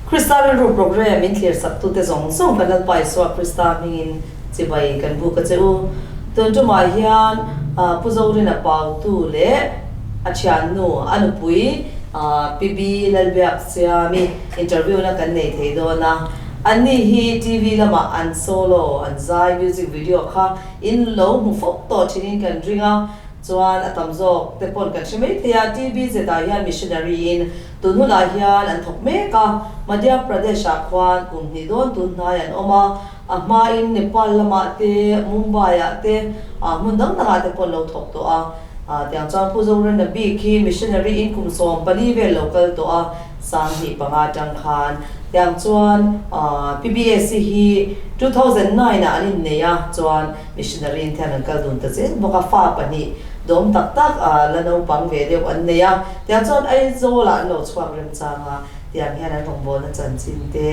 Krista rilru programme min thlir sak tute zawng zawng kan Lalpa Isua Krista hmingin chibai kan buk a che u. Tun tumah hian Pu Zorina Pautu leh a thiannu a nupui Pi B Lalbiak Siami interview na kan nei thei dawn a. Anni hi TV lamah an solo, an zai music video kha in lo hmu fo tawh thinin kan ring a. Chuan a tam zawk te pawn kan hre mai thei a, TBZ ah hian missionary in tun hunah hian an thawk mek a, Madhya Pradesh ah khuan kum hnih dawn tun hnai an awm a, a hmain Nepal lamah te, Mumbai ah te, hmun dang dangah te pawn lo thawk tawh a. Tiang chuan Pu Zorena bik hi missionary in kum 14 vel lo kal tawh a, 25 atang khan. Tiang chuan PBSC hi 2009 ah an innei a, chuan Missionary in thian an kal dun ta zel bawk a, fa pahnih dawm tak tak a la naupang ve deuh an nei a, tiang chuan Aizawl ah an lo chhuak remchang a, tiang hian an rawngbawlna chanchin te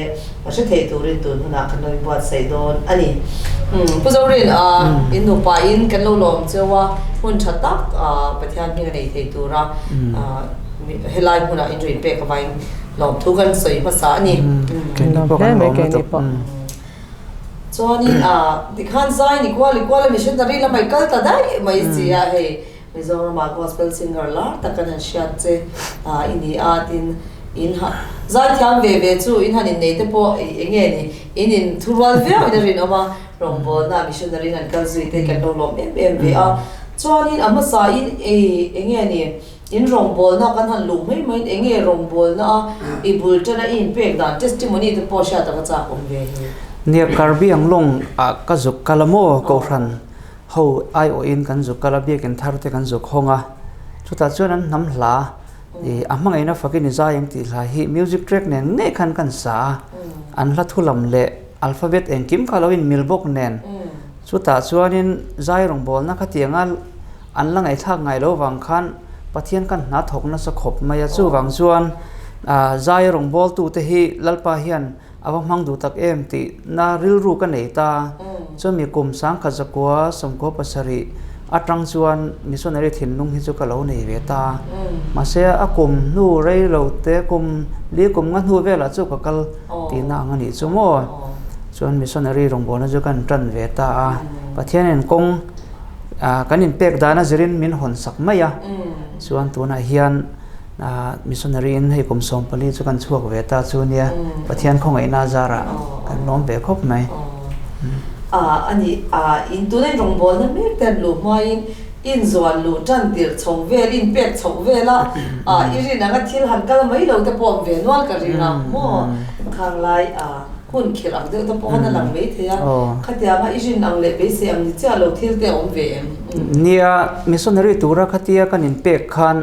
a hre thei turin tun hunah kan lo inbuatsaih dawn a ni. Pu Zorin, in nupa in kan lo lawm cheu a, hun tha tak Pathian hming a nei thei tura helai hmunah in rin pek avangin lawmthu kan sawi hmasa a ni. Keini pawh kan lawm lutuk. Chuanin ah tikhan zai ni kual i kual a missionary lamah i kal ta daih mai si a, hei Mizoramah gospel singer lar tak kan han hriat che ah i ni a tin in ha zai thiam ve ve chu in han innei te pawh i eng nge ni in in thurual viau in a rinawm a, rawngbawlna missionary in han kal zui te kan lo lawm em em ve a, chuanin a hmasa in ei eng nge ni. In rawngbawlna kan han luh mai maiin eng nge rawngbawlna a i bul tana i inpek dan testimony te pawh hriat a va chak awm ve hi. Nia Karbi Anglong ah ka zuk kal a maw Kohhran ho aiawhin kan zuk kal a biakin thar te kan zuk hawng a chutah chuan an hnam hla ih a hmangaihna fakin i zai ang tih hla hi music track nen ngei khan kan sa a an hla thu lam leh alphabet engkim kha lo inmil bawk nen chutah chuanin zai rawngbawlna khatianga An la ngaihthlak ngai lo vang khan Pathian khan hna thawk nasa khawp mai a, chuvang chuan zai rawngbawltute hi Lalpa hian a va hmang duh tak em tih na rilru ka nei ta. Chumi kum 1997 atang chuan missionary thinlung hi chu ka lo nei ve ta. Mahse a kum hnu rei lo te kum li kum nga hnu velah chu ka kal tihna ang a nih chu maw. Chuan missionary rawngbawlna chu kan tan ve ta a, Pathianin kawng Kan inpek dana zirin min hawn sak mai a, chuan tunah hian missionary in hei kum 14 chu kan chhuak ve ta chu nia, Pathian khawngaihna zarah kan lawm ve khawp mai. A ni, in tuna in rawngbawlna mek te an luh hmain in zuan luh tan tirh chho vel, in pek chhoh vel a, i rin anga thil han kal mai lo te pawh awm ve nual ka ring a maw, khang lai. Hun khirh ang deuh te pawh khan a lang mai thei a, khatianga i rin ang leh beisei ang ni chiah lo thil te a awm ve em? Nia, missionary tura khatia kan inpek khan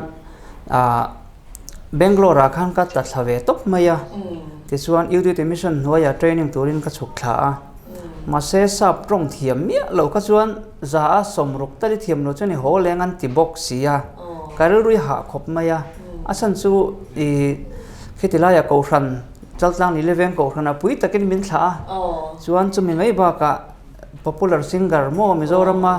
Bangalore ah khan ka tla thla ve tawp mai a, tichuan UDT mission hnuaiah training turin ka chhuk thla a, mahse sap tawng thiam miah loh kha chuan za a 60 tal i thiam loh chuan i haw leng an ti bawk si a, ka rilru i hah khawp mai a, a chhan chu i khiti laiah kohhran Chaltlang ni Leveng Kohhran a pui takin min thlah a, chuan chumi mai bakah popular singer maw Mizorama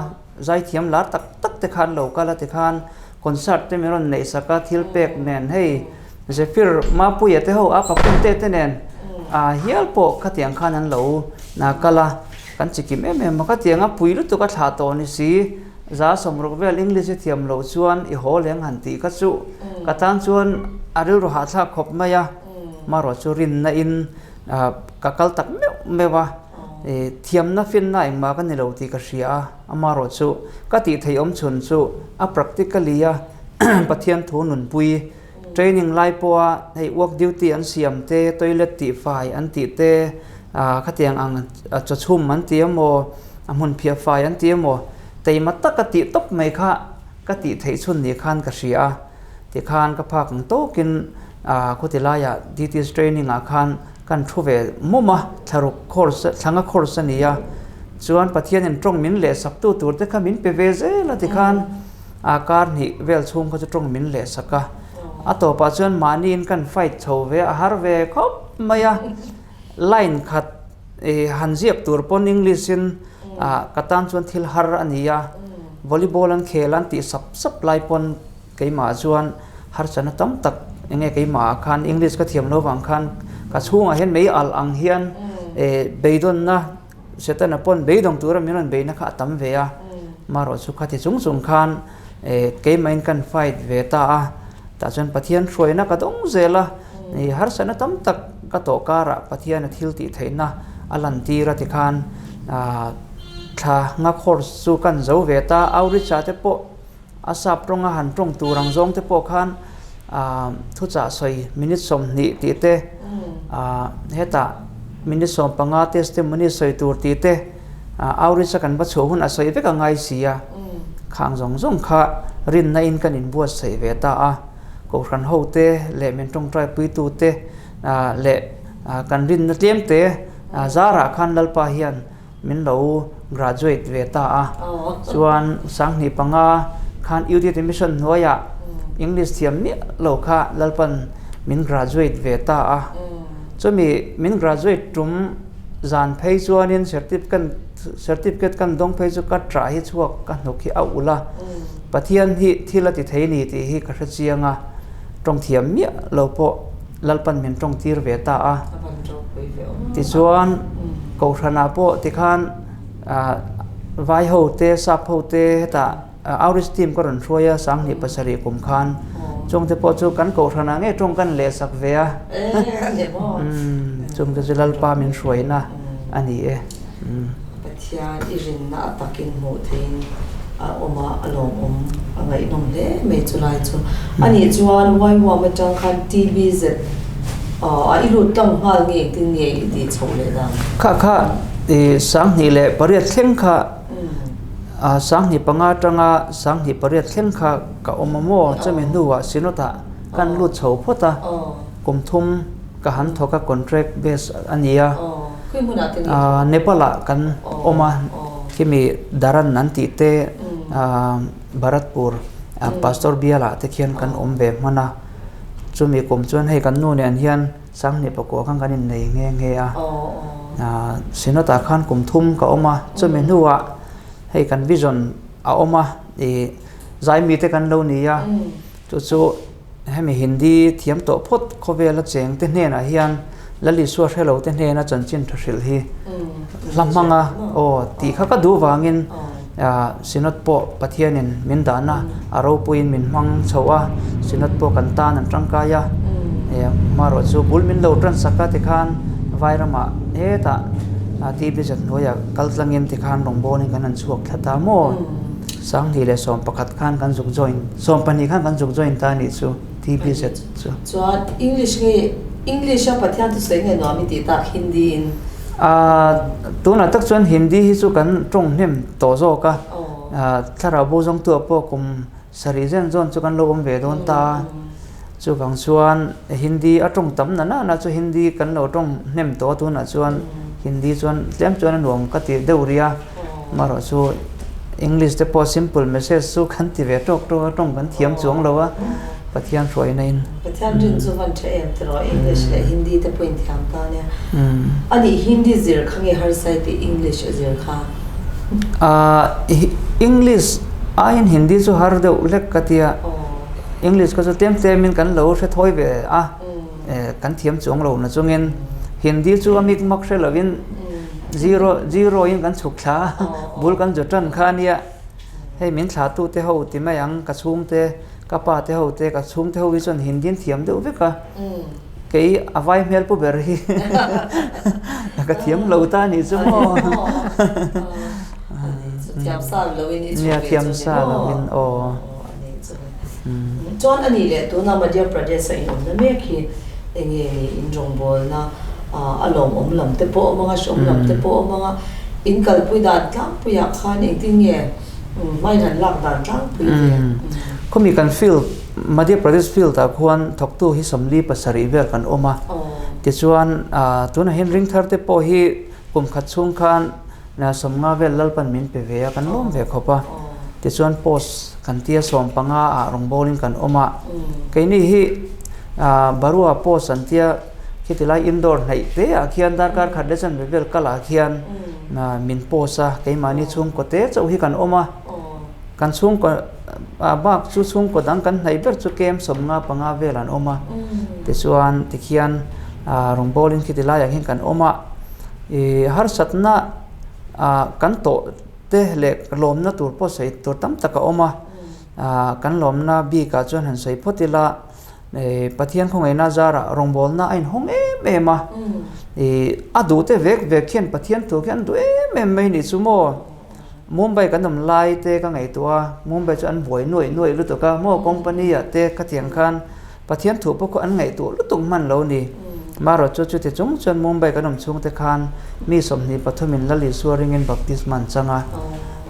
zaithiam lar tak tak te khan lo kal a tikhan concert te min rawn neih sak a thil pek nen hei Zephyr Mapuia te ho a Papunte te nen ah hial pawh khatiang khan an lo kal a, kan chikim em em a khatiang a pui lutuk a thlah tawh ni si 60 vel English i thiam loh chuan i haw leng han tih kha chu ka tan chuan a rilru hahthlak khawp mai a. Marawh chu rinna in ka kal tak meuh meuh a, thiamna finna engmah ka ni lo tih ka hria a, amarawh chu ka tih theih awm chhun chu a practically a Pathian thu nunpui training lai pawha hei work duty an siam te, toilet tihfai an tih te, khatiang ang chawchhum an ti emaw, a hmun phiahfai an ti emaw, teima taka tih tawp mai kha ka tih theih chhun ni khan ka hria a. Tikhan ka phak ang tawkin khuti laiah DTS training ah khan kan thu ve mum a, thlaruk course, thlanga course a ni a, chuan Pathianin tawng min lehsak tu tur te kha min pe ve zel a tikhan kar hnih vel chhung kha chu tawng min lehsak a, a tawpah chuan mahniin kan fight chho ve a har ve khawp mai a, line khat han ziak tur pawn English in ka tan chuan thil har a ni a, volleyball an khel an tih sap sap lai pawn Keimah chuan harsatna tam tak eng nge keimah ah khan English ka thiam lo vang khan Ka chhungah hian mei alh ang hian beidawnna Setana pawn beidawng tura min rawn beihna kha a tam ve a, marawh chu khati chung chung khan keimahin kan fight ve ta a, tah chuan Pathian hruaina ka dawng zel a, harsatna tam tak ka tawh karah Pathian a thil tih theihna a lantir a tikhan thla nga course chu kan zo ve ta, outreach ah te pawh A sap tawnga han tawng tur ang zawng te pawh khan thuchah sawi minute 20 tih te, hetah minute 15 testimony sawi tur tih te, outreach a kan va chhuah hun a sawi vek a ngai si a. Khang zawng zawng kha rinna in kan inbuatsaih ve ta a, Kohhran ho te leh min tawngtai puitu te leh kan rinna tlem te zarah khan Lalpa hian Min lo graduate ve ta a, chuan 2005 khan UDT Mission hnuaiah English thiam miah lo kha Lalpan min graduate ve ta a. Chumi min graduate tum zan phei chuanin certificate kan dawng phei chu ka ṭah hi chhuak ka hnuk hi a ulh a, Pathian hi thil a ti thei ni tih hi ka hre chiang a, ṭawng thiam miah lo pawh Lalpan min ṭawng tir ve ta a. Tichuan, Kohhranah pawh tikhan vai ho te, sap ho te hetah outreach team ka rawn hruai a, 2007 kum khan. Chungte pawh chu kan Kohhranah ngei ṭawng kan lehsak ve a. Chungte chu Lalpa min hruaina a ni e. Pathian i rinna a takin hmuh theihin a awm a, a lawmawm, a ngaihnawm hle mai chu lai chu. A nih chuan YWAM atang khan TBZ ah i lut tlang nghal nge engtin nge i tih chhoh leh dan? Kha kha i 2008 thleng kha 2005 atanga 2008 thleng kha ka awm a maw? Chumi hnuah Synod ah kan lut chho phawt a, kum thum Ka han thawk a contract base a ni a, Nepal ah kan awm a, khimi Dharan an tih te Bharatpur Pastor bial ah te khian kan awm ve hman a, chumi kum chuan hei kan nu nen hian 2009 khan kan innei nghe nghe a, Synod ah khan kum thum ka awm a, chumi hnuah hei kan vision a awm a, ih zaimi te kan lo ni a, chu chu. Hemi Hindi thiam tawh phawt khawvela cheng te hnenah hian Lal Isua hrelo te hnena chanchin tha hrilh hi hla hmanga aw tih kha ka duh vangin Synod pawh Pathianin min dahna a ropuiin min hmang chho a, Synod pawh kan tan an tangkai a, hmarawh chu bul min lo tan sak a tikhan Vairamah hetah TB zat hnuaiah kal tlangin tikhan rawngbawlin kan han chhuak thla ta maw? 2011 khan kan zuk join, 12 khan kan zuk join ta a nih chu, TBZ chu. Chuan English nge, English a Pathian thusawi nge nuam i tih tak Hindi in? Aaa, tunah tak chuan Hindi hi chu kan tawng hnem tawh zawk a, thlarau bo zawngtu ah pawh kum sarih zen zawn chu kan lo awm ve dawn ta a, chuvang chuan Hindi a tawng tam na na na chu Hindi kan lo tawng hnem tawh a tunah chuan Hindi chuan tlem chuan a nuam ka ti deuh rih a. Amaherawh chu English te pawh simple message chu kan ti ve tawk tawk a, tawng kan thiam chuang lo a, Pathian hruaina in. Pathian rin chu van tha em tiraw English leh Hindi te pawh in thiam ta nia. A nih Hindi zir kha nge harsa i tih English a zir kha? English aiin Hindi chu har deuh hlek ka tia, English kha chu tlem tlem in kan lo hre thawi ve a, kan thiam chuang lo na chungin Hindi chu a mik mak hre lovin Zero zero in kan chhuk thla a, bul kan zu tan kha ania, hei min thla tu te ho ti mai ang, ka chhung te, ka pa te ho te, ka chhung te ho hi chuan Hindi an thiam deuh vek a, kei a vai hmel pu ber hi ka thiam lo ta anih chu maw. Thiam sa lo in i chhuk ve chu ni maw. Chuan anih leh tuna Madhya Pradesh a inawmna mek hi enge ni in rawngbawlna a lawmawm lam te pawh awm ang a, hrehawm lam te pawh awm ang a, in kalpui dan tlangpuiah khan engtin nge hmain han lak dan tlangpui ve? Khawmi kan field, Madhya Pradesh field ah khuan thawktu hi 47 vel kan awm a, tichuan tunah hian ringthar te pawh hi kum khat chhung khan 50 vel Lalpan min pe ve a, kan lawm ve khawp a. Tichuan post kan tia 15 ah rawngbawlin kan awm a. Keini hi Barua post an tia khiti lai indoor hnaih te ah khian darkar khat leh chanve vel kal ah khian min post a, keimahni chhungkaw te chauh hi kan awm a. Kan chhungkaw bak chu chhungkaw dang kan hnaih ber chu kem 55 vel an awm a. Tichuan tikhian. Rawngbawlin khiti laiah hian kan awm a, ih harsatna kan tawh te leh lawmna tur pawh sawi tur tam tak a awm a, kan lawmna bikah chuan han sawi phawt ila Pathian khawngaihna zarah rawngbawlna a inhawng em em a, ih a duh te vek vek hian Pathian thu khi an duh em em mai nih chu maw. Mumbai kan awm lai te ka ngaihtuah a, Mumbai chu an buai nuaih nuaih lutuk a, maw company ah te khatiang khan Pathian thu pawh khaw an ngaihtuah lutuk hman lo ni. Marawh chu chuti chung chuan Mumbai kan awm chhung te khan mi 23 in Lal Isua ringin baptisma an chang a.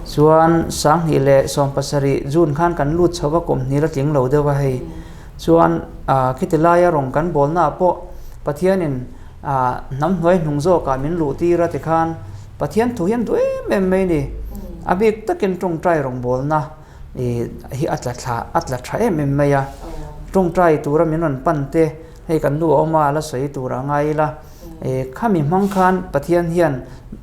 Chuan 2017 June khan kan lut chho va kum hnih la tling lo deuh a hei. Chuan khiti laia rawng kan bawlna ah pawh Pathianin hnam hnuai hnung zawkah min luh tir a tikhan Pathian thu hian duh em em mai ni. A bik takin tawngtai rawngbawlna hi a tla thla a tla tha em em mai a. Tawngtai tura min rawn pan te hei kan nu a awm a a la sawi tur a ngai ila. Khami hmang khan Pathian hian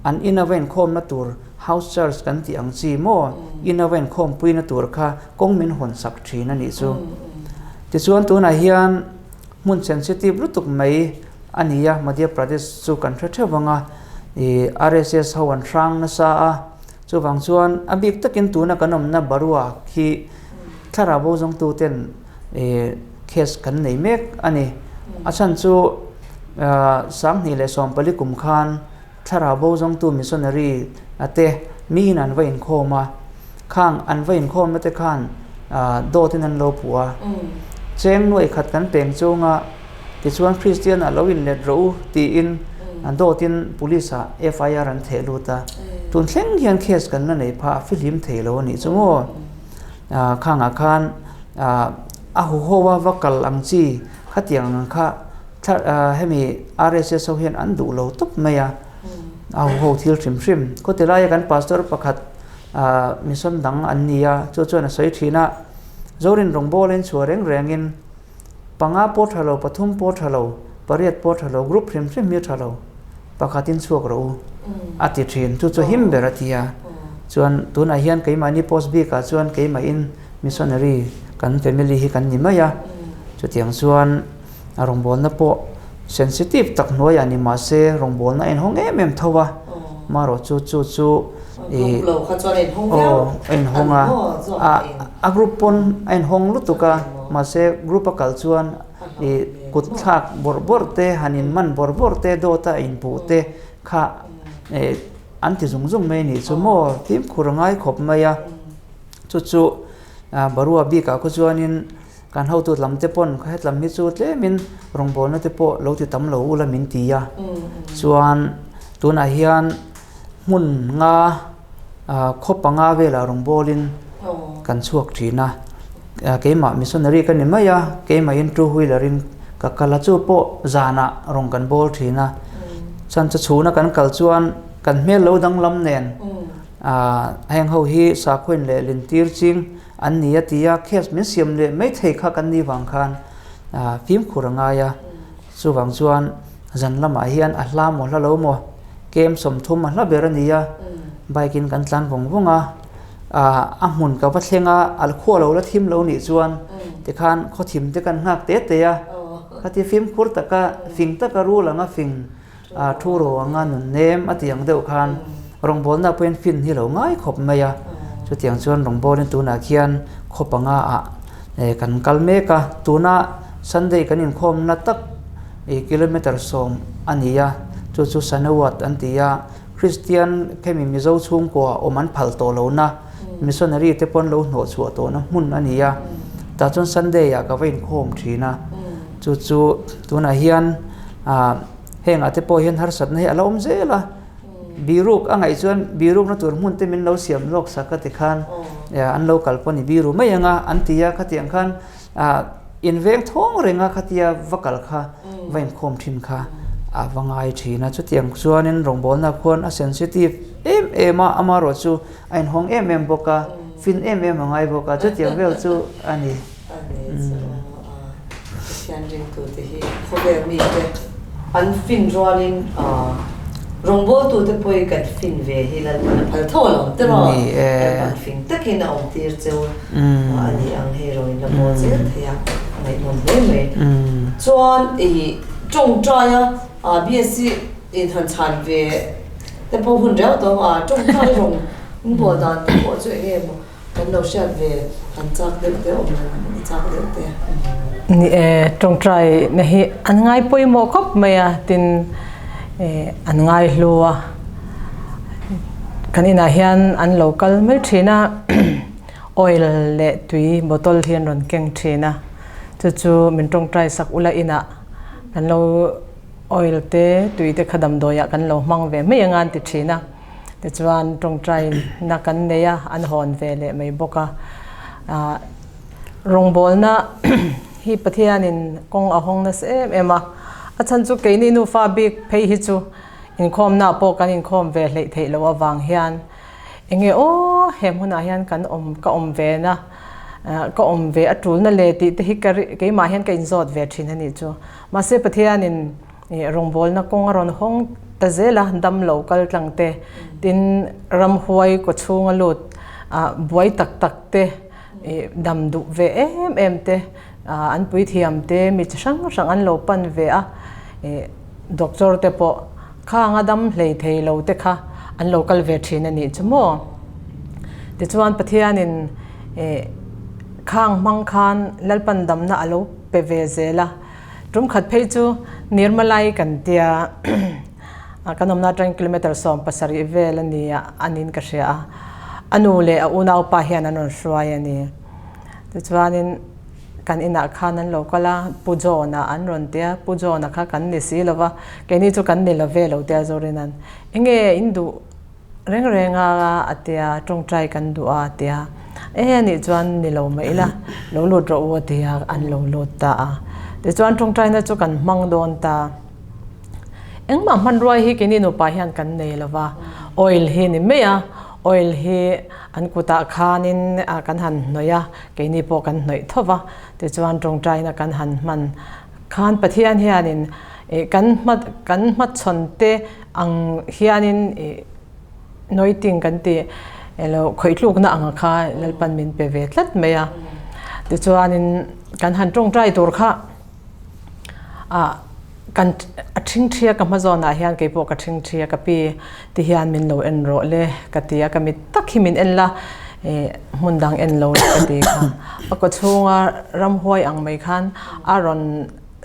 an ina va inkhawmna tur house church kan tih ang chi maw ina va inkhawmpuina tur kha kawng min hawn sak thin a nih chu. Tichuan tunah hian hmun sensitive lutuk mai a ni a, Madhya Pradesh chu kan hre theuh ang a, ih RSS ho an hrang nasa a, chuvang chuan a bik takin tuna kan awmna Barua khi thlarau bo zawngtu ten ih case kan nei mek a ni. A chhan chu 2014 kum khan thlarau bo zawngtu missionary a te miin an va inkhawm a, khang an va inkhawmna te khan dawtin an lo puh a, cheng nuaih khat kan peng chunga tichuan Kristian ah lo inlet rawh u tiin dawtin police ah FIR an theh lut a, tun thleng hian case kan la nei phah a fihlim thei lo a nih chu maw? Khangah khan a huho a va kal ang chi khatiang ang kha Hemi RSS ho hian an duh lo tawp mai a, a huho thil hrim hrim. Khawti laia kan pastor pakhat mission dang an ni a, chu chuan a sawi thin a, Zorin rawngbawla in chhuah reng rengin panga pawh tha lo, pathum pawh tha lo, pariat pawh tha lo, group hrim hrim hi tha lo, pakhatin chhuak rawh u a ti thin. Chu chu him ber a ti a. Chuan tunah hian keimahni post bikah chuan keimahin missionary kan family hi kan ni mai a, chutiang chuan A rawngbawlna pawh sensitive tak hnuaiah ni mah se rawngbawlna a inhawng em em tho a, marawh chu chu chu ih aw a inhawng a, a group pawn a inhawng lutuk a, mahse group a kal chuan ih kut thlak bawrh bawrh te han inman bawrh bawrh te dawt a inpuh te kha ih an ti zung zung mai a nih chu maw fimkhur a ngai khawp mai a, chu chu Barua bikah khaw chuanin. Kan hotu lam te pawn kha hetlam hi chu tlemin rawngbawlna te pawh lo ti tam lo ula min ti a. Chuan tunah hian hmun nga khaw panga velah rawngbawlin kan chhuak thin a. Keimah missionary ka ni mai a, keimahin two wheeler in ka kal a, chu pawh zanah rawng kan bawl thin a. Chuan chu chhuna kan kal chuan kan hmel lo danglam nen heng ho hi sakhaw leh lintir ching An ni a ti a, case min siam leh mai thei kha kan nih vang khan fimkhur a ngai a, chuvang chuan zan lamah hian a hla maw hla lo maw, kem 30 a hla ber a ni a, bike in kan tlan vawng vawng a, a hmun ka va thleng a, a khua lo la thim lo nih chuan tikhan khaw thim te kan nghak te te a, khatia fimkhur taka fing taka rul anga fing. A thu ro anga nun nem a tih ang deuh khan rawngbawlna pawhin fin hi lo ngai khawp mai a, chutiang chuan rawngbawlin tunah khian khaw panga ah kan kal mek a, tuna Sunday kan inkhawmna tak ih kilometer 10 a ni a, chu chu Sanawat an ti a, Kristian khemi Mizo chhungkua awm an phal tawh lohna missionary te pawn lo hnawh chhuah tawhna hmun a ni a, tah chuan Sunday ah ka va inkhawm thin a, chu chu tunah hian. Ah, hengah te pawh hian harsatna hi a la awm zel a, biruk a ngaih chuan birukna tur hmun te min lo siam lawk sak a ti khan an lo kal pawh ni biru mai ang a an ti a, khatiang khan ah inveng thawng reng a khatia va kal kha va inkhawm thin kha a va ngai thin a, chutiang chuanin rawngbawlna khuan a sensitive em em a, amaherawh chu a inhawng em em bawk a, fin em em a ngai bawk a, chutiang vel chu a ni. A ni chu Pathian ringtute hi khawvel mite an fin rualin rawngbawltute pawhin kan fin ve hi Lalpan a phal tho alawm te maw? Lalpan fing takin a awm tir cheu a ni ang hei rawng in la bawl zel thei a, a ngaihnawm hle mai. Chuan i. Tawngtaia BSc in han chhan ve te pawh hun riau tawh a, tawngtai rawng in bual dan te pawh chu eng nge maw kan lo hriat ve han chak deuh te awm lo chak deuh te. Ni e, tawngtai na hi an ngai pawimawh khawp mai a, tin an ngai hlu a, kan inah hian an lo kal mai thin a, oil leh tui bottle hi an rawn keng thin a. Chu chu min tawngtai sak ula inah kan lo oil te tui te kha damdawiah kan lo hmang ve mai anga an ti thin a. Tichuan tawngtai na kan nei a, an hawn ve leh mai bawk a. Ahh rawngbawlna hi Pathianin kawng a hawng nasa em em a. A chhan chu keini nufa bik phei hi chu inkhawmnaah pawh kan inkhawm ve hleih theih loh avang hian Enge aw he hmunah hian kan awm ka awm ve na ka awm ve a tulna le tih te hi ka keimah hian ka inzawt ve thin a nih chu. Mahse Pathianin rawngbawlna kawng a rawn hawng ta zel a, dam lo kal tlang te, tin ramhuai kaw chhunga lut buai tak tak te, dam duh ve em em te, an puithiam te mi chi hrang hrang an lo pan ve a, doctor te pawh Khang a dam hlei thei lo te kha an lo kal ve thin a nih chu maw? Tichuan Pathianin khang hmang khan Lalpan damna a lo pe ve zel a. Tum khat phei chu Nirmalai kan tia kan awmna atangin kilometre 70 vel a ni a anin ka hria a. A nu leh a unaupa hian an rawn hruai a ni. Tichuanin. Kan inah khan an lo kal a, Pu John-a an rawn ti a, Pu John-a kha kan ni si lo va, keini chu kan ni lo ve lo tia Zorina'n enge in duh reng reng a a ti a, tawngtai kan duh a a ti a, e anih chuan ni lo mah ila lo lut rawh u a ti a, an lo lut ta a. Tichuan tawngtaina chu kan hmang dawn ta. Engmah hmanrua hi keini nupa hian kan nei lo va, oil hi ni mai a, oil hi an kutah khanin kan han hnawih a, keini pawh kan hnawih tho va, tichuan tawngtaina kan han hman khan Pathian hianin kan hma kan hmachhawn te ang hianin ih noiting kan tih elo khawihlukna ang kha Lalpan min pe ve tlat mai a, tichuanin kan han tawngtai tur kha. Ah kan a ṭhingṭhi a ka hma zawnah hian kei pawh ka ṭhingṭhi a ka pi ti hian min lo en rawh le ka ti a ka mit tak hi min en la ih hmun dang en lo la ka ti kha a kaw chhunga ramhuai ang mai khan a rawn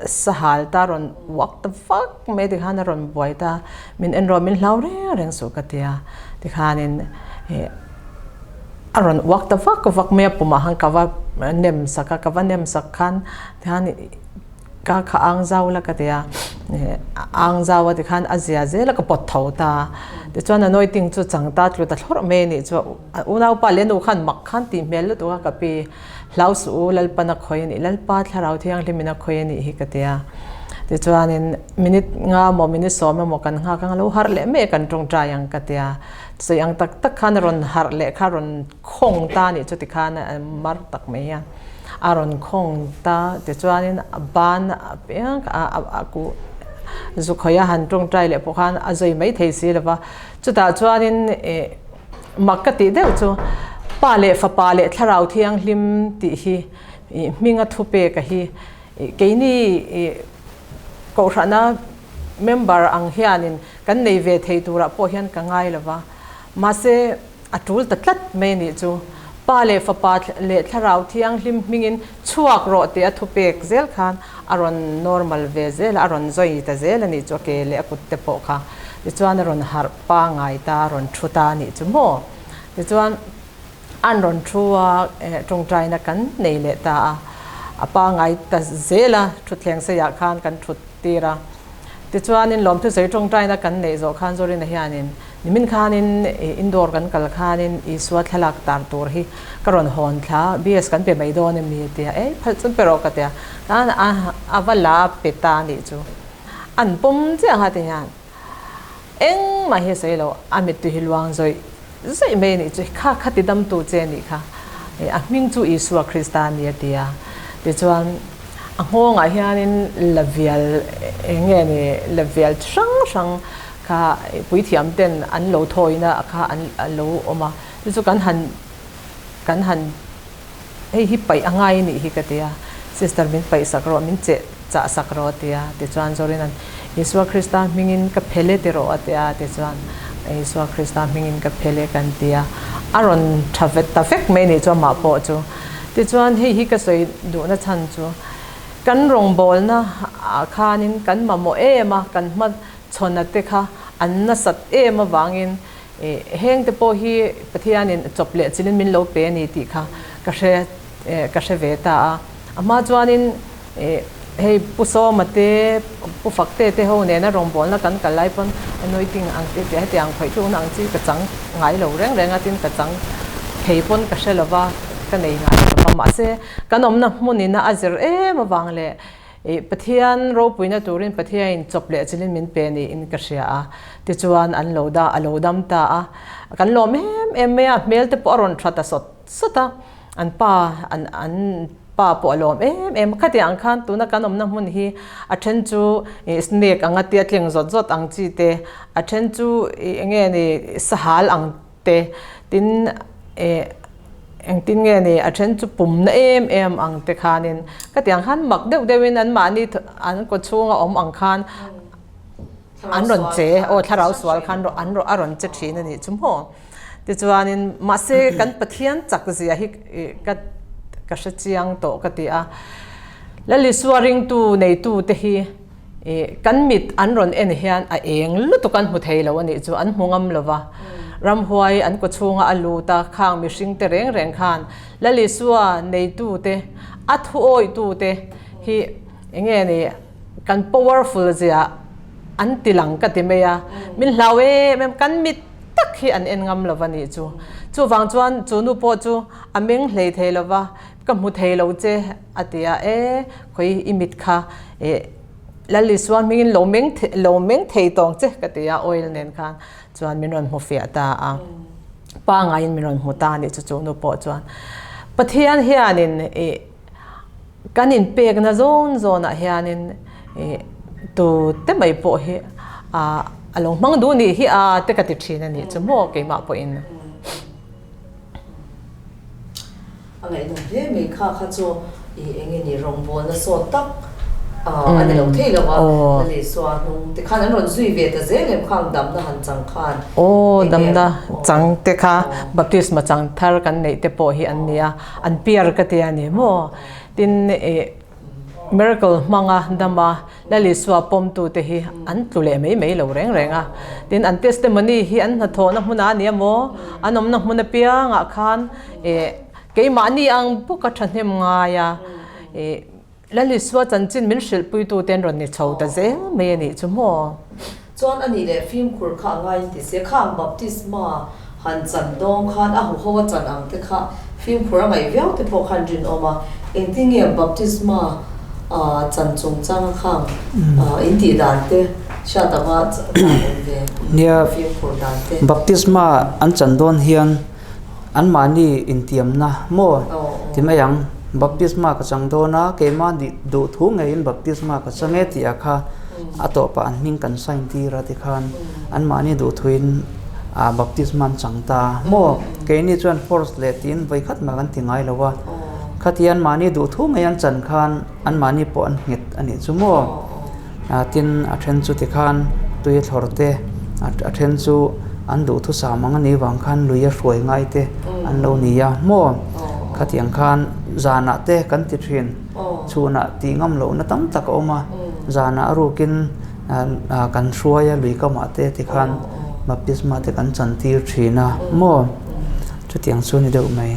sahal ta a rawn uak ta vak mai tikhan a rawn buai ta min en rawh min hlau reng reng suh ka ti a tikhanin ih a rawn uak ta vak vak mai a pumah khan ka va nem sak a ka va nem sak khan Tihian ka kha ang zau la ka ti a, ang zau a ti khan a zia zel a ka pawt tho ta. Tichuan a nawi ting chu chang ta tlu ta thlawrh mai a nih chu. A unaupa leh nu khan mak khan tih hmel lutuk a ka pi. Hlau suh u Lalpan a khawi a nih, Lalpa thlarau thianghlim in a khawi a nih hi ka ti a. Tichuanin minute nga maw minute sawm emaw kan nghak ang a lo harh leh mai a kan tawngtai ang ka ti a. Sawi ang tak tak khan a rawn harh leh kha a rawn khawng ta a nih chu tikhan a mar tak mai hian. A rawn khawng ta tichuanin a ban apiang a kuh zu khawih a han tawngtai leh pawh khan a zui mai thei si lo va. Chutah chuanin ih mak ka tih deuh chu Pa leh Fapa leh Thlarau Thianghlim tih hi ih hminga thupeka hi ih keini ih kohhrana member ang hianin kan nei ve thei turah pawh hian ka ngai lo va. Mahse. A tul ta tlat mai a nih chu. Pa leh Fapa leh Thlarau Thianghlim hmingin chhuak rawh tih a thupek zel khan a rawn normal ve zel a, a rawn zawi ta zel a nih chu a ke leh a kut te pawh kha. Tichuan a rawn harh pangai ta, a rawn thu ta a nih chu maw. Tichuan an rawn thu a, tawngtaina kan nei leh ta a, a pangai ta zel a, thutthleng seiah khan kan thut tir a. Tichuanin lawmthusawi tawngtaina kan neih zawh khan Zorina hianin Nimin khanin indoor kan kal khanin Isua thlalak tar tur hi ka rawn hawn thla, BS kan pe mai dawn em mi tia, ei phalh chuan pe rawh ka tia, tan a va la pe ta nih chu an pawm chiah kha ti hian engmah hi a sawi lo, a mittui hi luang zawih zawih mai a nih chu, kha kha ti damtu che a nih kha, a hming chu Isua Krista a ni a ti a, tichuan a nghawngah hianin la vial eng nge ni la vial hrang hrang Kha puithiam ten an lo thawina kha an lo awm a, chu chu kan han kan han hei hi paih a ngai a nih hi ka ti a. Sister min paih sak rawh, min cheh chah sak rawh a ti a. Tichuan Zorina'n, Isua Krista hmingin ka phel e ti rawh a ti a. Tichuan Isua Krista hmingin ka phel e kan ti a. A rawn tha vet ta vek mai nih chu amah pawh chu. Tichuan hei hi ka sawi duhna chhan chu kan rawngbawlna ah khanin kan mamawh em a, kan hma chhawna te kha an nasat em avangin heng te pawh hi Pathianin chawp leh chilin min lo pe a ni tih kha ka hre ka hre ve ta a. A hma chuanin hei Pu Sawma te, Pu Fakte te ho nena rawngbawlna kan kal lai pawn anointing ang te tih hetiang khawih tlukna ang chi ka chang ngai lo reng reng a, tin ka chang thei pawn ka hre lova, ka nei ngai lo va. Mahse kan awmna hmunina a zir em avang leh Pathian ropuina turin Pathiain chawp leh chilin min pe niin ka hria a, tichuan an lo da a lo dam ta a, kan lawm em em mai a, hmel te pawh a rawn tha ta sawt sawt a, an pa an an pa pawh a lawm em em a, khatiang ang khan tuna kan awmna hmun hi a then chu snake anga tia tleng zawt zawt ang chi te, a then chu eng nge ni sahal ang te tin eh engtin nge ni a then chu pumna em em ang te khanin khatiang khan mak deuh deuhin an mahni an kaw chhunga awm ang khan an rawn che aw thlarau sual khan an a rawn che thin a nih chu maw tichuanin mahse kan Pathian chak zia hi ka ka hre chiang tawh ka ti a Lalisua ringtu neitu te hi Ih, kan mit an rawn en hian a eng lutuk an hmu thei lo a nih chu, an hmu ngam lo va. Ramhuai an kaw chhunga a lut a, khang mihring te reng reng khan Lal Isua neitu te, a thuawitu te hi eng nge ni kan powerful zia an ti lang ka ti mai a, min hlau em em, kan mit tak hi an en ngam lo va nih chu. Chuvang chuan chu nu pawh chu a meng hlei thei lo va, Ka hmu thei lo che, a ti a, e, khawi i mit kha, e, Lal Isua hmingin lo meng lo meng thei tawng che, ka ti a, oil nen khan chuan min rawn hmu fiah ta a, pangaiin min rawn hmu ta a nih chu chu nu pawh chuan. Pathian hianin i kan inpekna zawn zawnah hianin i tu te mai pawh hi a a lo hmang duh nih hi a te ka ti thin a nih chu maw keimah pawhin. A ngaihnawm hle mai kha kha chu i eng nge ni rawngbawlna sawt tak a ni lo thei lo a, Lal Isua hnung te khan an rawn zui ve ta zel em khang damna han chang khan. Aw damna chang te kha baptisma chang thar kan neih te pawh hi an nia, an piar ka tia ni maw tin i Miracle hmanga dama Lal Isua pawmtute hi an tlu leh mai mai lo reng reng a. Tin, an testimony hi an hnathawhna hmunah a ni emaw, an awmna hmun apiangah khan eh keimahni ang bawka thahnem ngai a, eh Lal Isua chanchin min hrilhpuitute an rawn ni chho ta zel mai a nih chu maw? Chuan a nih leh fimkhur kha a ngaiin ti se, khang baptisma han chan dawng khan a huho a chan ang te kha fimkhur a ngaih viau te pawh khan rinawm a, engtin nge baptisma chan chungchanga khang in tih dan te hriat ava chak awm ve, fimkhur dan te. Baptisma an chan dawn hian Anmahni intiamna maw ti mai ang? Baptisma ka chang dawn a, keimah duh thu ngeiin baptisma ka chang e tih ah kha a tawpah an hming kan sign tir a tikhan anmahni duh thuin baptisma an chang ta maw? Keini chuan force leh tiin vawi khat mah kan ti ngai lo a, khatia anmahni duh thu ngei an chan khan anmahni pawh an nghet a nih chu maw? Tin, a then chu tikhan tui a thlawr te, a then chu an duhthusam ang a nih vang khan lui a hruai ngai te an lo ni a maw? Khatiang khan zanah te kan ti thin, chhunah tih ngam lohna tam tak a awm a, zanah a rukin kan hruai a lui kamah te tikhan baptisma te kan chantir thin a maw? Chutiang chu a ni deuh mai.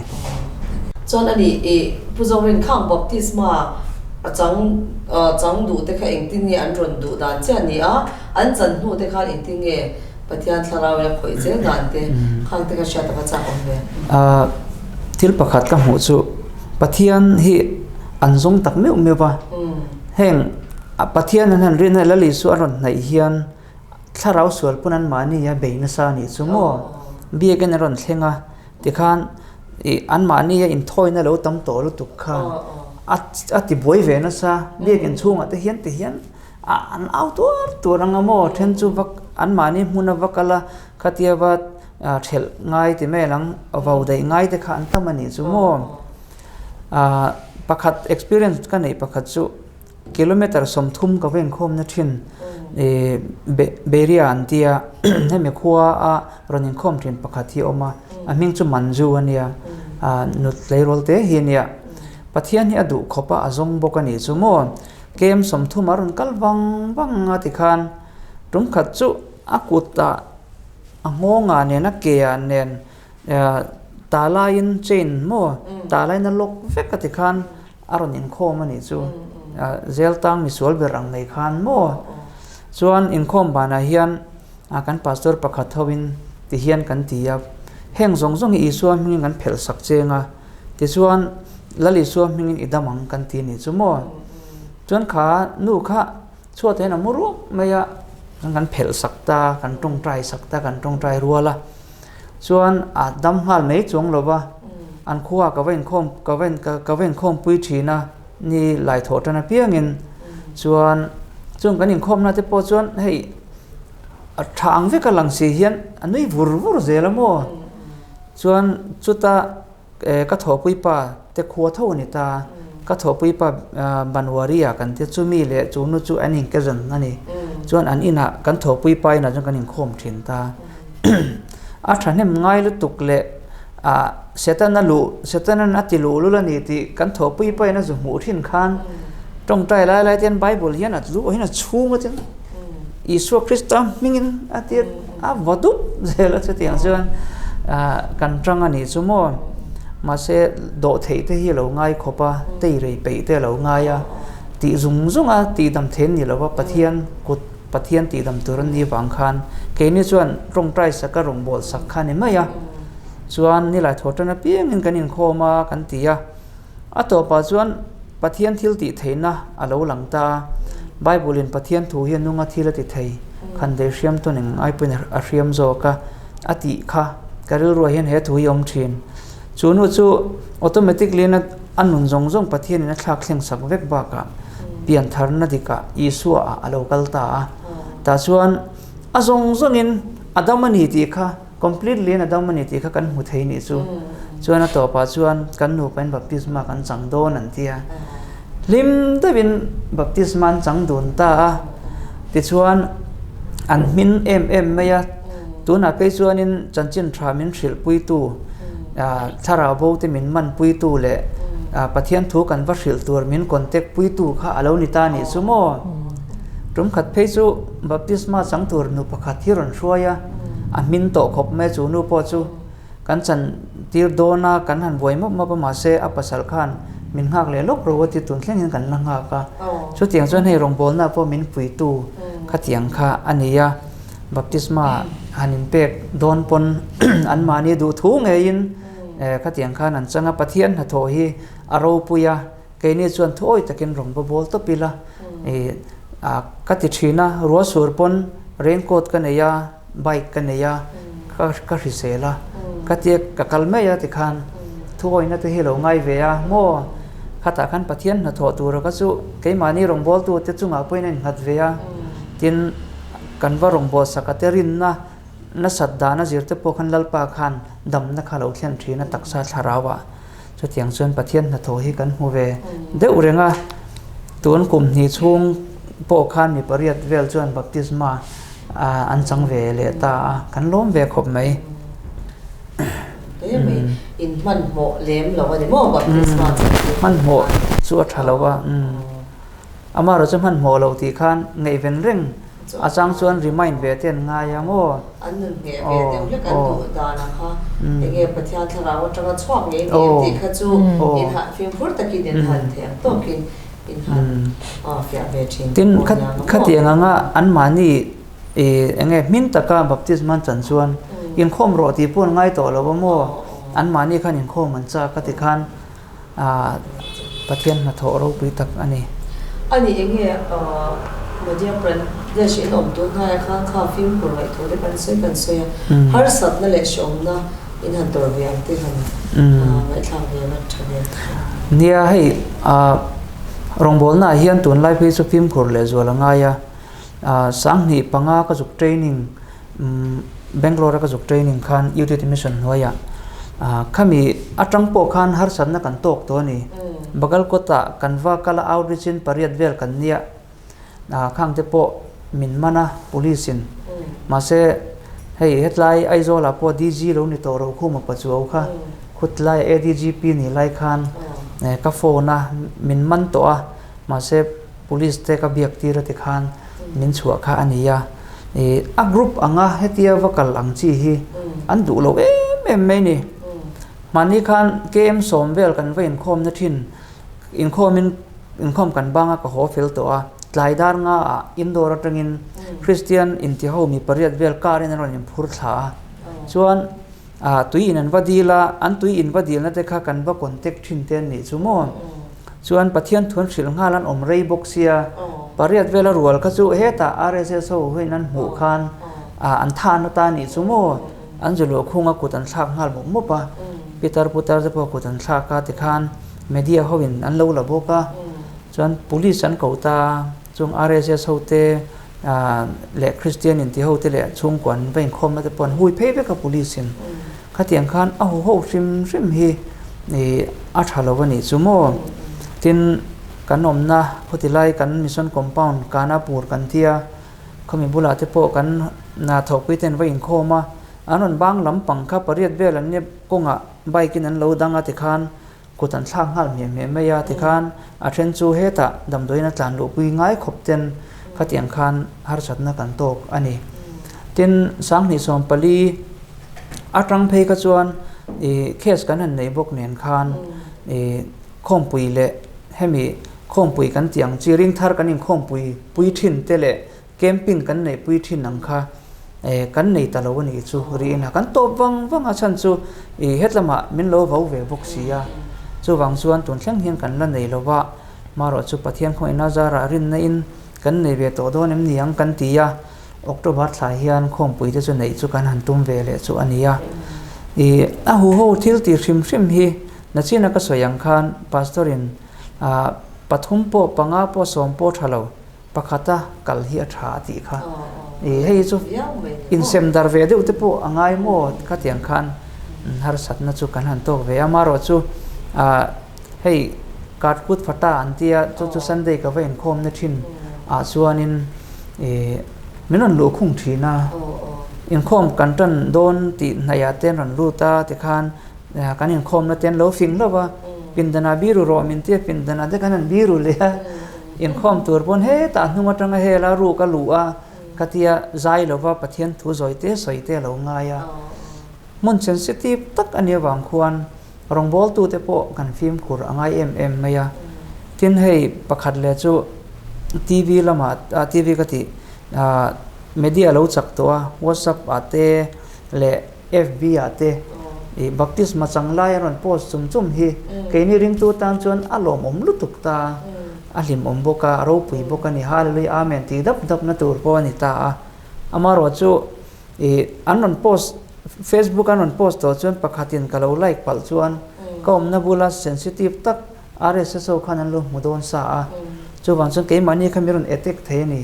Chuan a ni i Pu Zorin khang baptisma a chang chang duh te kha engtin nge an rawn duh dan chiah ni a, an chan hnu te khan engtin nge Pathian thlarau in a khawih zel dan te khang te kha hriat a va chak awm ve. Thil pakhat ka hmuh chu Pathian hi an zawng tak meuh meuh va, heng Pathian an han rinna Lal Isua a rawn hnaih hian Thlarau sual pawn an mahni a bei nasa a nih chu maw? Biakin a rawn thleng a, tikhan ih anmahni a inthawina lo tam tawh lutuk khan a a ti buai ve nasa. Biakin chhungah te hian ti hian ah an au tuar tuar ang a maw? Then chu vak anmahni hmuna va kal a, khatia va thelh ngai ti mai ang, vau daih ngai te kha an tam a nih chu maw? Ah. Pakhat experience ka neih pakhat chu kilometre 30 ka va inkhawmna thin ih Beria an tia hemi khua a rawn inkhawm thin pakhat hi a awm a, a hming chu Manju a nia, ah nut tleirawl te hi a nia. Pathian hi a duh khawp a, a zawng bawk a nih chu maw? Kem 30 a rawn kal vang vang a tikhan tum khat chu a kutah a nghawngah nen a ke ah nen ta laiin chain maw ta laiin a lock vek a tikhan a rawn inkhawm a nih chu zel tang misual ber ang mai khan maw chuan inkhawm banah hian kan pastor pakhat ho in ti hian kan ti a heng zawng zawng hi Isua hmingin kan phelh sak cheng a tichuan Lal Isua hmingin i dam ang kan ti a nih chu maw chuan kha nu kha Chhuat hian a mu ruak mai a, kan phelh sak ta, kan tawngtai sak ta, kan tawngtai rual a. Chuan a dam nghal mai chuang lo va, an khua ka va inkhawm ka va ka va inkhawm pui thin a, ni lai thawh tan apiangin. Chuan chung kan inkhawmna te pawh chuan hei a tha ang vek a lang si hian a nui vur vur zel a maw. Chuan chuta Ka thawhpui pa te khua tho a ni ta. Ka thawhpui pa Banwari-a kan tia chumi leh chu nu chu an inkezan a ni. Chuan an inah kan thawhpui pa inah chuan kan inkhawm thin ta. A thahnem ngai lutuk leh ah Setana luh Setanan a ti luh lul a ni tih kan thawhpui pa in a zu hmuh thin khan tawngtai lai lai te hian Bible hian a luh hian a chhung a chuan Isua Krista hmingin a ti a va dup zel a chutiang chuan kan tang a nih chu maw mahse dawh theih te hi a lo ngai khawp a tei rei peih te a lo ngai a tih zung zung a tih dam theih an ni lo va Pathian kut Pathian tih dam tur an nih vang khan keini chuan tawngtai sak a rawngbâwl sak kha a ni mai a chuan nilai thaw tan apiangin kan inkhawm a kan ti a. A tawpah chuan Pathian thil tih theihna a lo lang ta a. Bible-in Pathian thu hi a nunga thil a ti thei, khan dei hriam tawn eng ai pawhin a hriam zawk a, a tih kha ka rilruah hian he thu hi a awm thin. Chu nu chu automatically in a nun zawng zawng Pathianin a thlak thleng sak vek bakah piantharna dikah Isua ah a lo kal ta a. Tah chuan a zawng zawngin a dam a ni tih kha Completely in a dam a ni tih kha kan hmu thei nih chu. Chuan a tawpah chuan kan nupain baptisma kan chang dawn an ti a. Hlim deuhin baptisma an chang dun ta a. Tichuan an hmin em em mai a. Tunah phei chuanin chanchin tha min hrilhpuitu, thlarau bo te min manpuitu leh Pathian thu kan va hrilh tur min contact puitu kha a lo ni ta nih chu maw. Tum khat phei chu baptisma chang tur nu pakhat hi rawn hruai a. A hmin tawh khawp mai chu nu pawh chu kan chan tir dawn a, kan han buai mawp mawp a mahse a pasal khan min nghak leh lawk ro a ti tun thleng hian kan la nghak a. Chutiang chuan hei rawngbawlna pawh min puitu khatiang kha a ni a, baptisma han inpek dawn pawn anmahni duhthu ngeiin khatiang khan an chang a, Pathian hnathawh hi a ropui a. Keini chuan thuawi takin rawn va bawl tawp ila ih ah ka ti thin a, ruah sur pawn raincoat ka nei a, bike ka nei a, ka ka hrisel a, ka tia ka kal mai a tikhan thuawina te hi lo ngai ve a maw khatah khan Pathian hnathawh tura ka chu keimahni rawngbawltu te chungah pawhin a innghat ve a, tin kan va rawngbawlh sak a te rinna nasat dana zir te pawh khan Lalpa khan damna kha lo thlen thin a taksa thlarau ah. Chutiang chuan Pathian hnathawh hi kan hmu ve deuh reng a, tun kum hnih chhung pawh khan mi pariat vel chuan baptisma an chang ve leh ta a, kan lawm ve khawp mai. Hle mai, in hmanhmawh lem lo a ni maw baptisma chang chu? Hmanhmawh chu a tha lo a, amaherawhchu hmanhmawh lo tih khan ngaihven reng A chang chuan remind ve te an ngai a maw? An nun ngheh ve deuh hlek an duh dan ang kha enge Pathian thlarau atanga chhuak ngei ngei tih kha chu in han fimkhur takin in han thei ang tawkin in han fiah ve thin Tin khatiang anga anmahni enge hmin taka baptisma an chan chuan inkhawm rawh tih pawh an ngai tawh lo a maw? Anmahni khan inkhawm an chak a tikhan Pathian hnathawh ropui tak a ni. A ni enge Madhya Pradesh in awm tun hnaia khan kha fimkhur ngaihtuah te kan sawi kan sawi a, harsatna leh hreawmna in han tawrh ve ang te han ngaihthlak ve a tha ve. Nia hei rawngbawlnaah hian tunlai phei chu fimkhur lehzual a ngai a, 1005 ka zuk training Bangalore a ka zuk training khan Youth Mission hnuaiah khami atang pawh khan harsatna kan tawk tawh a ni. Bagalkot-ah kan va kal a, outreach in pariat vel kan nia. Khang te pawh min man a police in. Mahse hei hetlai Aizawl ah pawh DG lo ni tawh ro khum a pachuau kha khutlai ADGP ni lai khan ka phone a min man tawh a mahse police te ka biak tir a ti khan min chhuah kha a ni a. A group anga hetia va kal ang chi hi an duh lo em em mai ni. Mahni khan KM sawm vel kan va inkhawm na thin Inkhawmin inkhawm kan banga ka haw fel tawh a, tlai dar nga ah indoor atangin Kristian intiho mi pariat vel car in an rawn inphur thla a, chuan ah tui in an va dil a, an tui in va dilna te kha kan va contact thin te an nih chu maw? Chuan Pathian thu an hrilh nghal an awm rei bawk sia, pariat vela rual kha chu hetah RSS ho huin an hmuh khan ah an tha na ta nih chu maw? An zu luah khunga kut an thlak nghal mawp mawp a, pitar putar te pawh kut an thlak a tikhan media ho in an lo la bawk a, chuan police an ko ta a, chung RSS ho te leh Christian inti ho te leh chhungkua an va inkhawmna te pawh an hui phei vek a police in. Khatiang khan a huho hrim hrim hi ih a tha lo a nih chu maw? Tin, kan awmna khawtilai kan mission compound Kanapur kan tia, Khawmi bulah te pawh kan hna thawhpui ten va inkhawm a, an rawn bang lampang kha pariat vel an nia kawngah bike in an lo dang a tikhan kut an thlak nghal hmiah hmiah mai a tikhan a then chu hetah damdawiin a tlan luhpui ngai khawp ten khatiang khan harsatna kan tawk a ni. Tin, 2014 atang phei kha chuan ih case kan han nei bawk nen khan ih khawmpui leh hemi Khawmpui kan tih ang chi ringthar kan inkhawmpui pui thin te leh camping kan neih pui thin ang kha kan nei ta lo a nih chu riin a kan tawp vang vang a chhan chu ih hetlamah min lo vo ve bawk si a chuvang chuan tun thleng hian kan la nei lo va marawh chu Pathian khawngaihna zarah rinna in kan nei ve tawh dawn em ni ang kan ti a October thla hian khawmpui te chu neih chu kan han tum ve leh chu a ni a ih a huho thil tih hrim hrim hi nachina ka sawi ang khan pastor in Ah, pathum pawh, panga pawh, sawm pawh tha lo, pakhata kal hi a tha a tih kha. Ih, hei chu insem dar ve deuh te pawh a ngai maw khatiang khan harsatna chu kan han tawk ve a. Amaherawh chu, ah, hei Karkut Fata an tia, chu chu Sunday ka va inkhawmna thin ah chuanin ih, min rawn luh khung thin a. Inkhawm kan tan dawn tih hnaihah te an rawn lut a tikhan, Kan inkhawmna te an lo fing hlauh a, pindanah biru rawh min tia pindanah te kan han biru leh a, inkhawm tur pawn hetah hnung atanga hela ruk a luh a, ka tia zai lova Pathian thu zawi te sawi te a lo ngai a. Hmun sensitive tak a nih avang khuan rawngbawltute pawh kan fimkhur a ngai em em mai a. Tin hei pakhat leh chu TV lamah TV ka tih media lo chak tawh a, WhatsApp ah te leh FB ah te ih baptisma chang lai a rawn post chum chum hi keini ringtu tan chuan a lawmawm lutuk ta a hlimawm bawk a a ropui bawk a ni Hallelujah Amen tih dap dap na tur pawh a ni ta a amaherawh chu ih an rawn post Facebook an rawn post tawh chuan pakhatin ka lo like palh chuan ka awmna bula sensitive tak RSS ho khan an lo hmu dawn sa a chuvang chuan keimahni kha mi rawn attack thei a ni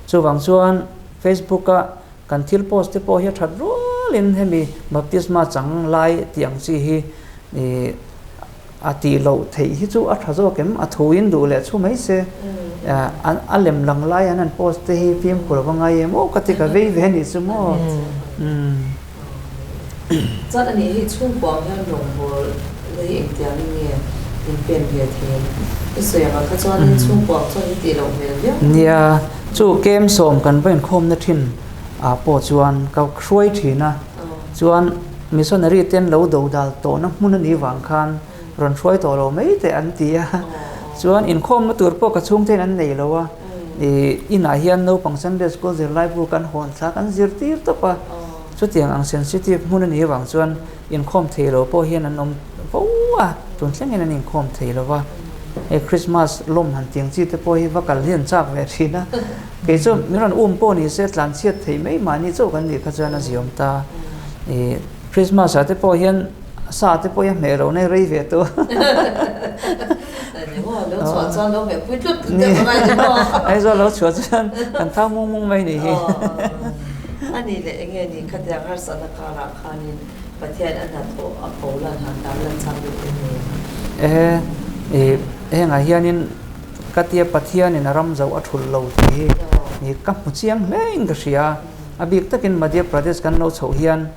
chuvang chuan Facebook a Kan thil post te pawh hi a that rualin hemi baptisma chang lai tih ang chi hi ih a tih loh theih hi chu a tha zawk em? A thu in duh leh chhu mai se a lem lang lai an han post te hi fimkhur a va ngai em aw ka ti ka vei ve anih chu maw. Chuan a nih hi chhungkuang hian rawngbâwl na hi engtiangin nge in pen ve thei em? I sawi ang ah kha chuanin chhungkuang chuan in tih loh hmel viau. Nia, chu kem sawm kan va inkhawmna thin ah pawh chuan ka hruai thin a, chuan missionary ten lo do dal tawhna hmun a nih vang khan rawn hruai tawh lo mai teh an ti a, chuan inkhawmna tur pawh ka chhungte'n an nei lo a, ih inah hian naupang Sunday school zirlaibu kan hawn thla kan zirtir tawp a. Chutiang ang sensitive hmun a nih avang chuan inkhawm thei lo pawh hian an awm fo a, tun thlengin an inkhawm thei lo va. Hei Christmas lawm han tiang chi te pawh hi va kal hi an chak ve thin a, kei chu min rawn um pawh ni se tlan chhiat thei mai mahni chauh kan nih kha chuan a ziawm ta. Ih Christmas ah te pawh hian sa te pawh hi a hmeh lo nai rei ve tawh. Aizawl lo chhuah chuan kan thau mung mung mai nih hi. A nih leh enge ni khatiang harsatna karah khanin Pathian a hnathawh a pho lan han tar lan chak deuh em ni? Ehe, Ih hengah hianin ka tia Pathianin a ram zoh a thulh lo tih hi ka hmu chiang hlein ka hria a. A bik takin Madhya Pradesh kan lo chhoh hian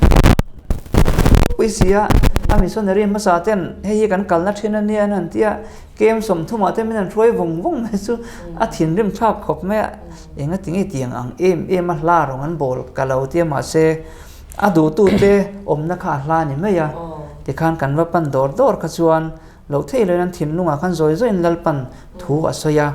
pui sia a missionary hmasa ten hei hi kan kalna thin a nia an han tia kem sawmthumah te min han hruai vawng vawng mai chu a thinrim thlak khawp mai a. Enga tinge tiang ang em em a hla rawng an bawl ka lo tia mahse a duhtute awmna kha a hla ni mai a. Tikhan kan va pan dawr dawr kha chuan Loh theih loin an thinlungah khan zawi zawiin Lalpan thu a sawi a.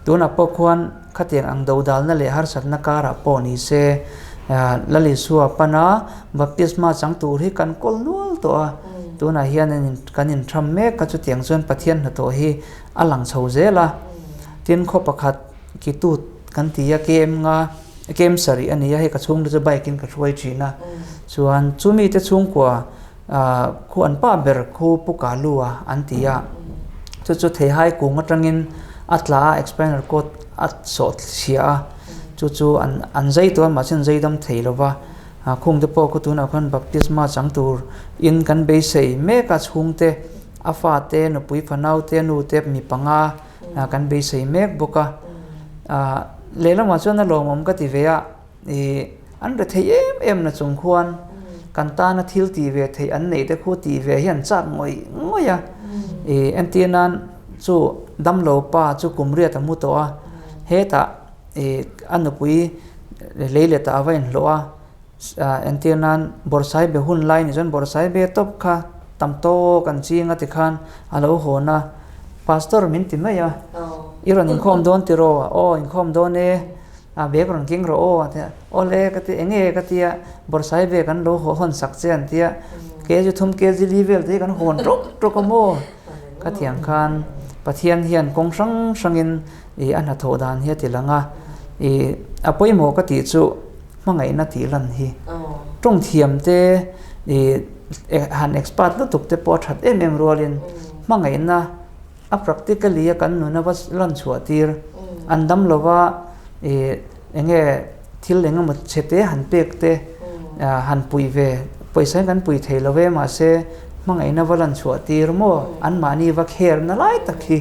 Tunah pawh khuan khatiang ang dodalna leh harsatna karah pawh ni se, Lal Isua pana baptisma chang tur hi kan kawl nual tawh a. Tunah hian kan inthram mek kha chutiang chuan Pathian hnathawh hi a lang chho zel a. Tin, khaw pakhat Kitut kan ti a, KM nga, KM sarih a ni a, hei ka chhungte chu bike in ka hruai thin a. Chuan chumite chhungkua Khu an pa ber khu Pu Kalu a an ti a, chu chu theihai kung atangin a tla a expander code a sawh chhia a, chu chu an an zai tawh a mahse an zai dam thei lo va, khung te pawh khu tunah khuan baptisma chang tur in kan beisei mek a chhungte a fate nupui fanau te nu te mi panga kan beisei mek bawk a, lehlamah chuan a lawmawm ka ti ve a. Ih, an re thei em em na chung khuan kan tana thil tih ve theih an neih te khu tih ve hi an chak ngawih ngawih a. Ih, entir nan chu damlo pa chu kum riat a mu tawh a, hetah ih a nupui lei leh tah a va inhlawh a, entir nan bawrhsai be hun lai ni chuan bawrhsai be tawp kha tam tawk an ching a tikhan a lo hawn a, Pastor min ti mai a, i rawn inkhawm dawn tiraw? Aw inkhawm dawn e. A bag rawn keng rawh aw a ti a, awle ka ti enge ka ti a, bawrhsai bag an lo hawn sak che an ti a, kg thum kg li vel te hi kan hawn ṭawk ṭawk a maw? Ka ti ang khan Pathian hian kawng hrang hrangin ih a hnathawh dan hi a ti lang a, ih a pawimawh ka tih chu hmangaihna tih lan hi ṭawng thiam te ih han expert lutuk te pawh a ṭhat em em rualin hmangaihna A practically a kan nun a va lan chhuah tir. An dam lova ih eng nge thil eng emaw chhe te han pek te han pui ve pawisa in kan pui thei lo ve mahse hmangaihna va lan chhuah tir maw anmahni va kher na lai tak hi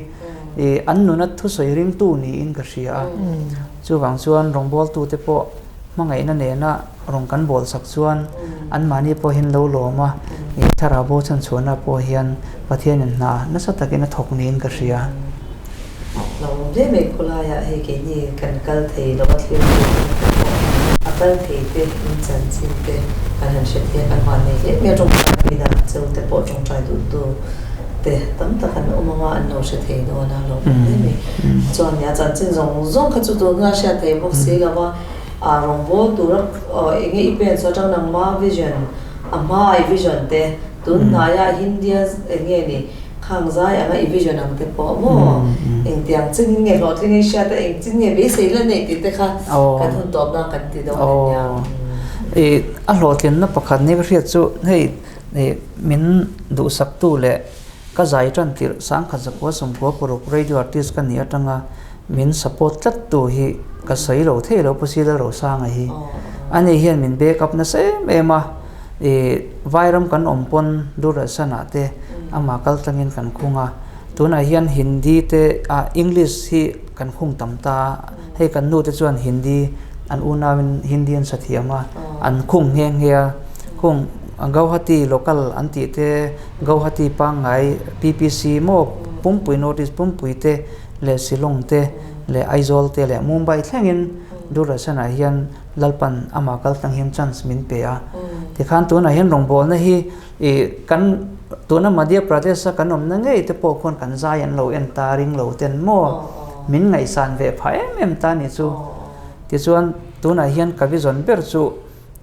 ih an nuna thusawi ringtu niin ka hria a. Chuvang chuan rawngbawltute pawh hmangaihna nena rawn kan bawl sak chuan anmahni pawh hian lo lawm a, ih thlarau bo chhanchhuahna pawh hian Pathianin hna nasa takin a thawk niin ka hria. Lo awm hle mai khawlaiah hei keini kan kal thei lo a thlir thei te pawh a kal thei te in chanchin te kan han hre thei a kan hman nei hle mai a tawngtai pui dan cheu te pawh tawngtai duh tu te tam tak an awm anga an lo hre thei dawn a lo awm hle mai chuan nia chanchin zawng zawng kha chu tun hunah hriat thei bawk si lo a. A rawngbâwl tura eng nge i pen chu atang nangma vision a hma i vision te tun hnaia Hindia eng nge ni khang zai anga i vision ang te pawh maw engtiang chin in nge hlawhtling i hriat a eng chin nge beisei la nei tih te kha kan hun tawp nan kan ti dawn a nia. I a hlawhtlinna pakhat nia ka hriat chu hei min duhsaktu leh Ka zai tan tirh sangkhat zakua sawmkua paruk radio artist ka nih atanga min support tlat tu hi ka sawi lo thei lo Pu Sila Rosanga hi. Ani hian min back up nasa em em a, ih vairam kan awm pawn Doordarshan ah te amah kal tlangin kan khung a, tunah hian Hindi te ah English hi kan khung tam ta a, hei kan nu te chuan Hindi an unauin Hindi an sa thiam a, an khung nghe nghe a, khung Gauhati local an tih te Gauhati pangngai PPC maw Pumpui North East Pumpui te leh Shillong te leh Aizawl te leh Mumbai thlengin Doordarshan ah hian Lalpan amah kal tlang hian chance min pe a. Tikhan tunah hian rawngbawlna hi ih kan tuna Madhya Pradesh a kan awmna ngei te pawh khuan kan zai an lo en ta ring lo ten maw min ngaihsan ve phah em em ta ni chu. Tichuan tunah hian ka vision ber chu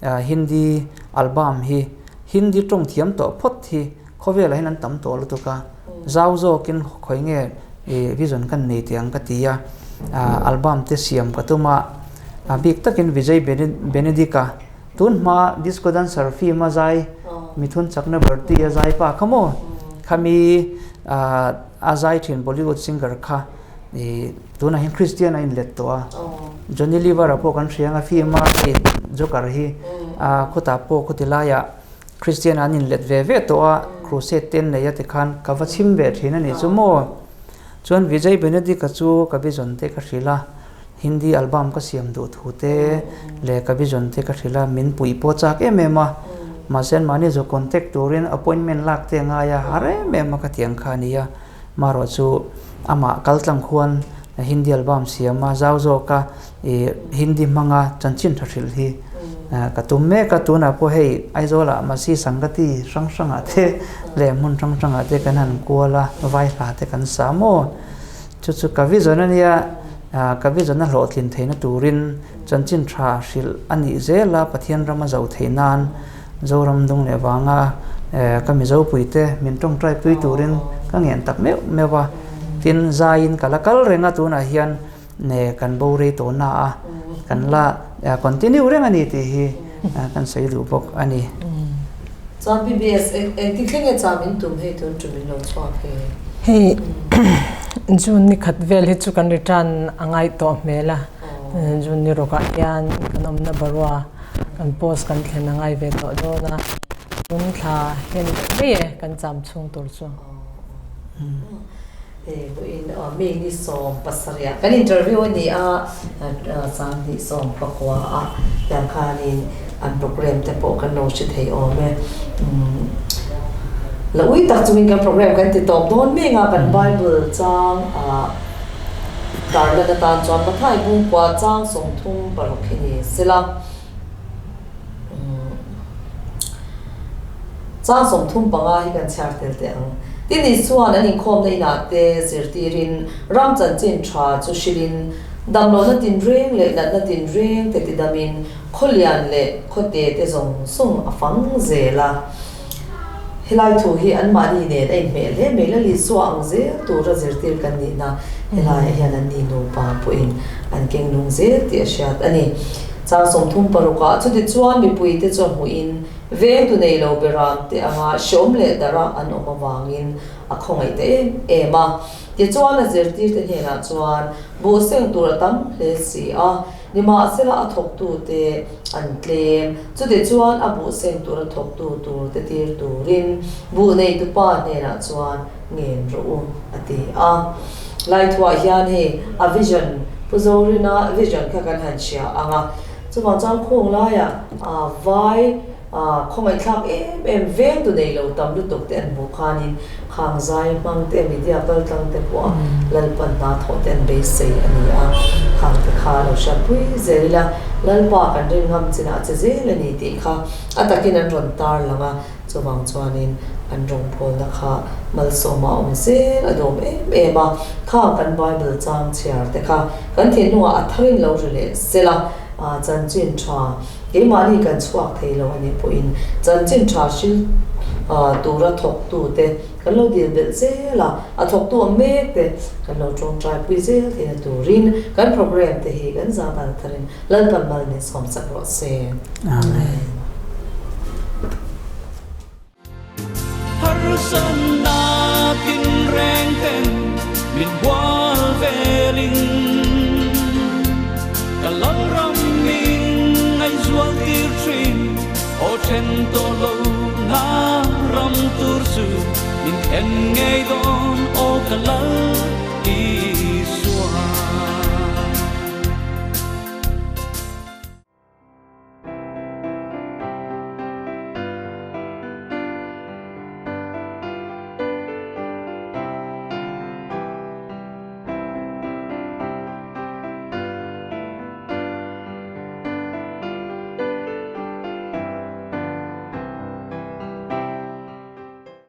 Hindi album hi Hindi tawng thiam tawh phawt hi khawvelah hian an tam tawh lutuk a, zau zawkin khawi nge ih vision kan nei tih ang ka ti a, album te siam ka tum a, a bik takin Vijay Benedict-a tun hma disco dancer film a zai Mithun Chakraborty a zai pa kha maw khami a zai thin Bollywood singer kha ih tunah hian Christian a inlet tawh a, Johnny Lever-a pawh kan hria ang a film a hei Joker hi a khawtah pawh khawti laiah Christian an inlet ve ve tawh a, crusade te an nei a tikhan ka va chhim ve thin a nih chu maw. Chuan Vijay Benedict-a chu ka vision te ka hrilh a, Hindi album ka siam duh thu te leh ka vision te ka hrilh a, min puih pawh chak em em a. Mahse anmahni zawk contact turin appointment lak te a ngai a, har em em a ka ti ang kha a ni a. Marawh chu amah kal tlang khuan Hindi album siam a, zau zawk a ih Hindi hmanga chanchin tha hrilh hi ka tum mek a, tunah pawh hei Aizawlah Masi Sangati hrang hrangah te leh hmun hrang hrangah te kan han kual a, vai hla te kan sa maw? Chu chu ka vision a nia, ka vision a hlawhtlin theihna turin chanchin tha hrilh a nih zel a, Pathian ram a zo theih nan Zoram dung leh vanga ka Mizopuite min tawngtai pui turin ka ngen tak meuh meuh a, tin zaiin ka la kal reng a tunah hian Ne kan bo rei tawh na a, kan la continue reng a ni tih hi kan sawi duh bawk a ni. Chuan BBS engti thleng nge cham in tum hei tun tum in lo chhuak hei? Hei June ni khat vel hi chu kan return a ngai tawh hmel a, June ni rawkah hian kan awmna barua kan post kan thlen a ngai ve tawh dawn a, tun thla hian i deuh mai e kan cham chhung tur chu. Hei vawiin mi ni 70 ah kan interview a ni a, 2019 ah tiang khanin an program te pawh kan lo hre thei awm e. La ui tak chungin kan program kan ti tawp dawn mek a, kan Bible chang ah tarlan atan chuan Mathai Bungkua chang 36 hi ni sela. Chang 35 hi kan chhiar tel teh ang. Tin Isua'n an inkhawmna inah te zirtirin ram chanchin tha chu hrilhin damlohna tinreng leh natna tinreng te tidamin khawlian leh khawte te zawng zawng a fang zel a. Helai thu hi anmahni nen a inhmeh hle mai. Lal Isua ang zel tura zirtir kan nihna helaiah hian an ni nupa pawhin an keng nung zel tih a hriat a ni. Chang 36 ah chutichuan mipuite chu a hmuhin vengtu nei lo beram te anga hreawm leh dara an awm avangin a khawngaih ta em em a. Tichuan a zirtirte hnenah chuan buhseng tur a tam hle si a. Nimahsela a thawktute an tlem. Chutichuan a buh seng tura thawktu turte tir turin buh neitupa hnenah chuan ngen rawh u, a ti a. Laithuah hian hei a vision, Pu Zorina vision kha kan han hria ang a. Chuvang chuan khung laiah vai Khawngaihthlak em em vengtu nei lo tam lutuk te an hmuh khanin khang zai hmang te media kaltlang te pawh a Lalpan hna thawh te an beisei a ni a, khang te kha lo hriatpui zel ila Lalpa kan rin ngam chinah che zel a ni tih kha a takin an rawn tar lang a, chuvang chuanin an rawngbawlna kha malsawma a awm zel a duhawm em em a, khang kan Bible chang chhiar te kha kan thinlungah a tharin lo ri leh sela chanchin tha Keimahni kan chhuak thei lo a nih pawhin chanchin tha hril tura thawktute kan lo dil belh zel a, a thawktu awm mek te kan lo tawngtai pui zel theihna turin kan program te hi kan zah dan tharin Lalpan mal min sawm chak rawh se. Amen.